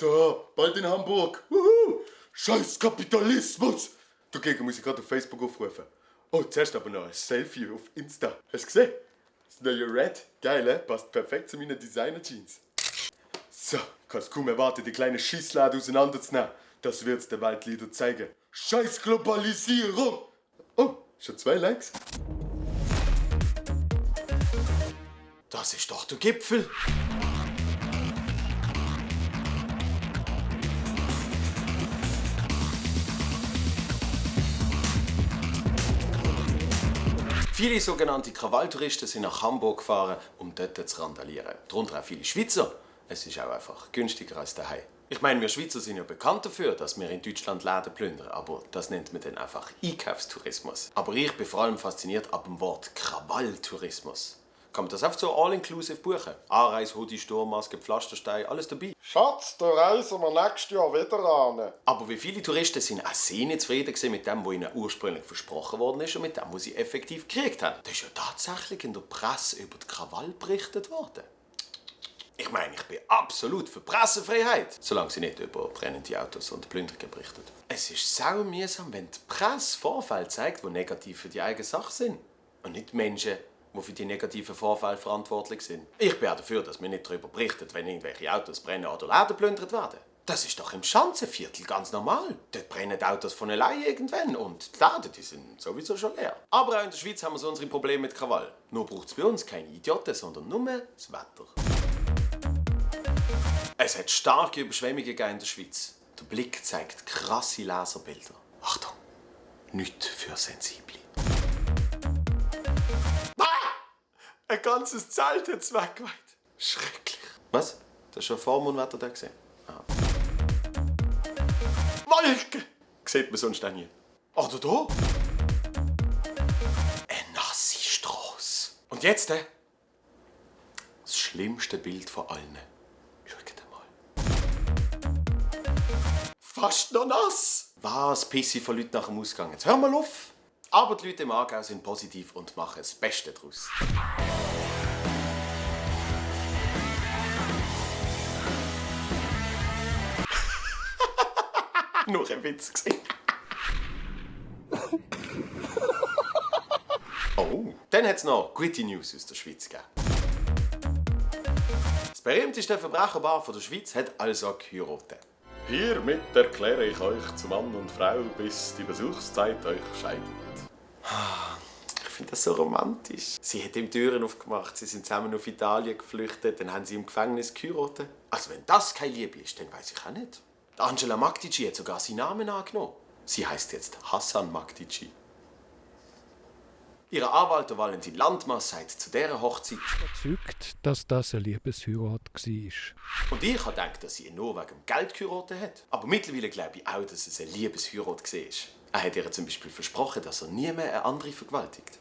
So, bald in Hamburg. Wuhu. Scheiß Kapitalismus. Dagegen muss ich gerade auf Facebook aufrufen. Oh, zuerst aber noch ein Selfie auf Insta. Hast du gesehen? Das neue Red. Geil, passt perfekt zu meinen Designer-Jeans. So, ich kann es kaum erwarten, die kleine Schisslade auseinanderzunehmen. Das wird's der Weltleader zeigen. Scheiß Globalisierung! Oh, schon 2 Likes. Das ist doch der Gipfel. Viele sogenannte Krawalltouristen sind nach Hamburg gefahren, um dort zu randalieren. Darunter auch viele Schweizer. Es ist auch einfach günstiger als daheim. Ich meine, wir Schweizer sind ja bekannt dafür, dass wir in Deutschland Läden plündern, aber das nennt man dann einfach Einkaufstourismus. Aber ich bin vor allem fasziniert ab dem Wort Krawalltourismus. Kann man das einfach so all-inclusive buchen? Anreise, Hoodie, Sturmmaske, Pflasterstein, alles dabei. Schatz, da reisen wir nächstes Jahr wieder an. Aber wie viele Touristen sind auch sie nicht zufrieden mit dem, was ihnen ursprünglich versprochen worden ist und mit dem, was sie effektiv gekriegt haben. Da ist ja tatsächlich in der Presse über die Krawall berichtet worden. Ich meine, ich bin absolut für Pressefreiheit, solange sie nicht über brennende Autos und Plünderungen berichtet. Es ist sau mühsam, wenn die Presse Vorfälle zeigt, die negativ für die eigene Sache sind. Und nicht Menschen, die für die negativen Vorfälle verantwortlich sind. Ich bin auch dafür, dass man nicht darüber berichtet, wenn irgendwelche Autos brennen oder Läden geplündert werden. Das ist doch im Schanzenviertel ganz normal. Dort brennen Autos von allein irgendwann und die Läden die sind sowieso schon leer. Aber auch in der Schweiz haben wir so unsere Probleme mit Krawall. Nur braucht es bei uns keine Idioten, sondern nur das Wetter. Es hat starke Überschwemmungen gegeben in der Schweiz. Der Blick zeigt krasse Laserbilder. Achtung, nicht für Sensible. Ein ganzes Zelt hat es weggeweiht. Schrecklich. Was? Das ist schon Vormondwetter da gesehen? Ah. Wolken! Sieht man sonst auch nie. Oder da? Eine nasse Strasse. Und jetzt, das schlimmste Bild von allen. Schaut mal. Fast noch nass. Was? Pisse von Leuten nach dem Ausgang. Jetzt hör mal auf. Aber die Leute im Aargau sind positiv und machen das Beste daraus. Nur ein Witz gesehen. Oh, dann hat es noch gute News aus der Schweiz gegeben. Das berühmteste Verbrecherpaar der Schweiz hat also geheiratet. Hiermit erkläre ich euch zu Mann und Frau, bis die Besuchszeit euch scheidet. Ich finde das so romantisch. Sie hat ihm Türen aufgemacht, sie sind zusammen auf Italien geflüchtet, dann haben sie im Gefängnis geheiratet. Also wenn das keine Liebe ist, dann weiß ich auch nicht. Angela Magdici hat sogar seinen Namen angenommen. Sie heißt jetzt Hassan Magdici. Ihr Anwalt Valentin Landmann sagt zu dieser Hochzeit überzeugt, dass das eine Liebesheirat war. Und ich habe gedacht, dass sie ihn nur wegen dem Geld geheiratet hat. Aber mittlerweile glaube ich auch, dass es eine Liebesheirat war. Er hat ihr zum Beispiel versprochen, dass er nie mehr eine andere vergewaltigt.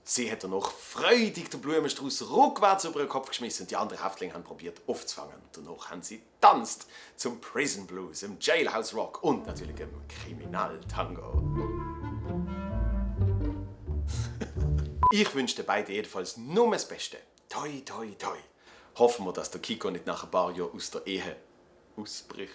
Sie hat danach freudig den Blumenstrauß rückwärts über den Kopf geschmissen und die anderen Häftlinge haben probiert aufzufangen. Danach haben sie getanzt zum Prison Blues, im Jailhouse Rock und natürlich im Kriminaltango. Ich wünsche den beiden jedenfalls nur das Beste. Toi, toi, toi. Hoffen wir, dass der Kiko nicht nach ein paar Jahren aus der Ehe ausbricht.